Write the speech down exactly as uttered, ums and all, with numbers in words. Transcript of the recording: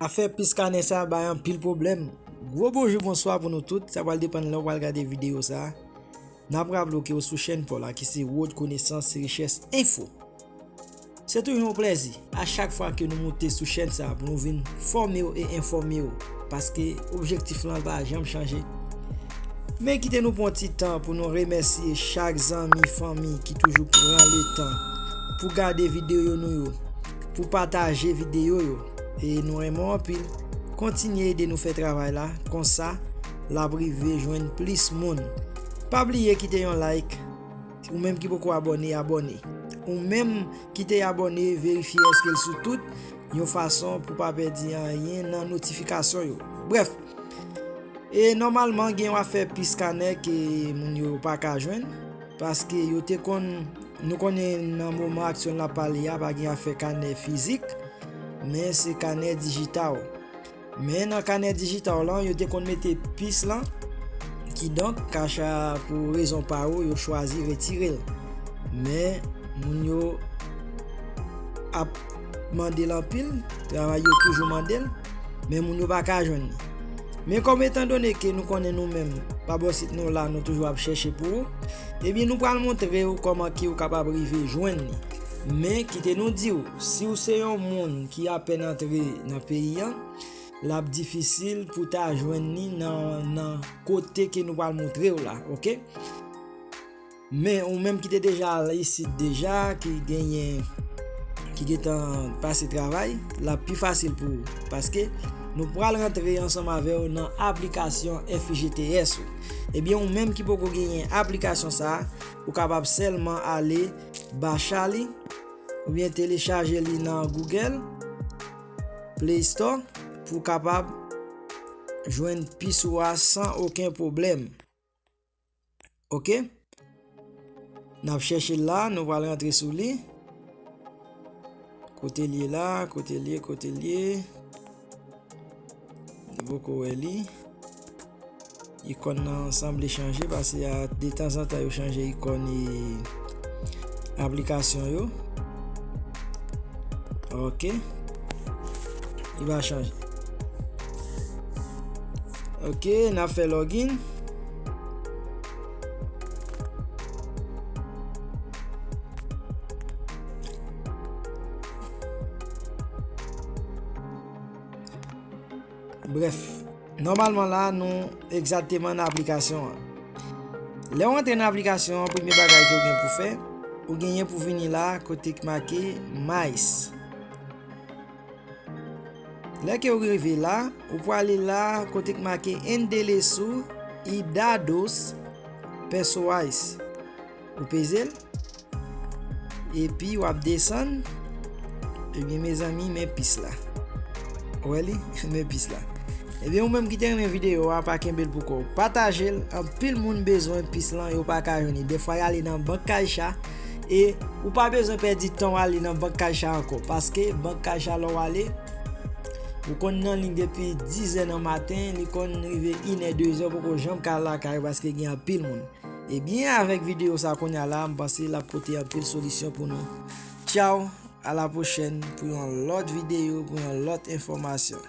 Afè pis kanè sa bay anpil pwoblèm. Gwo bonjou, bonswa pou nou tout. Sa pral depann lè w pral gade videyo sa. N ap raple w ke w sou chèn pa w la ki se Wòd Konesans Richès Enfo. Se toujou yon plèzi a chak fwa ke nou moute sou chèn sa pou nou vin fòme w e enfòme w, paske objektif lan pa janm chanje. Men kite nou pran ti tan pou nou remèsye chak zanmi, fanmi ki toujou pran letan pou gade videyo nou yo, pou pataje videyo yo. E nou renmen w anpil. Kontinye ede nou fè travay la, konsa l ap rive jwenn plis moun. Pa bliye kite yon like. Ou menm ki poko abòne, abòne. Ou menm ki te abòne, verifye èske l sou tout, yon fason pou pa pèdi anyen nan notifikasyon yo. Brèf, e nòmalman gen yon afè pis kanè ke moun yo pa ka jwenn, paske yo te konn, nou konnen nan moman aktyèl n ap pale a, pa gen afè kanè fizik, men se kanè dijital. Men nan kanè dijital lan, yo te konn mete pis lan. Kidonk, CACH a, pou rezon pa yo, yo chwazi retire l. Men, moun yo ap mande l anpil, travay yo toujou mande l, men moun yo pa ka jwenn li. Men kòm etandone ke nou konnen nou menm, pa bò sit nou la, nou toujou ap chèche pou ou, ebyen nou pral montre w kòman ke ou kapab rive jwenn li. Men kite nou di w, si w se yon moun ki apèn antre nan peyi an, l ap difisil pou ta jwenn li nan, nan kote ke nou pral montre w la, oke? Men ou menm ki te deja al isit deja, ki genyen, ki gentan pase travay, l ap pi fasil pou ou, paske nou pral rantre ansanm avè w nan aplikasyon F I G T S ou. Ebyen, ou menm ki poko genyen aplikasyon sa a, ou kapab sèlman ale bacha li, oubyen telechaje li nan Google Play Store pou w kapab jwenn pis ou a san okenn pwoblèm. Oke? N ap chèche l la, nou pral rantre sou li. Kote l ye la, kote l ye, kote l ye. Nou poko wè li. Ikòn nan sanble chanje, paske a, detanzantan yo chanje ikòn e aplikasyon yo. Oke. Li va chanje. Oke, n ap fè login. Brèf, nòmalman la, nou egzakteman nan aplikasyon an. Lè w antre nan aplikasyon an, premye bagay ke w gen pou fè, ou genyen pou vini la, kote k make Mice. Lè ke w rive la, ou prale la, kote k make Endereço e dados pessoais. Ou peze l. Epi w ap desann. Ebyen, mezanmi, men pis la. Ou wè li? Men pis la. Ebyen, ou menm ki te renmen videyo a, pa kenbe l pou kò w. Pataje l. Anpil moun bezwen pis lan, yo pa ka jwenn li. Defwa, y ale nan bank Caixa. E ou pa bezwen pèdi tan w ale nan bank Caixa ankò. Paske bank Caixa, lè w ale, ou konn nan liy depi dizè nan maten, li konn rive inè, dezè, ou poko janm ka al lakay ou paske gen anpil moun. Ebyen, avèk videyo sa kounye a la, m panse l ap pote anpil solisyon pou nou. Tchaw, a la pwochèn pou yon lòt videyo, pou yon lòt enfòmasyon.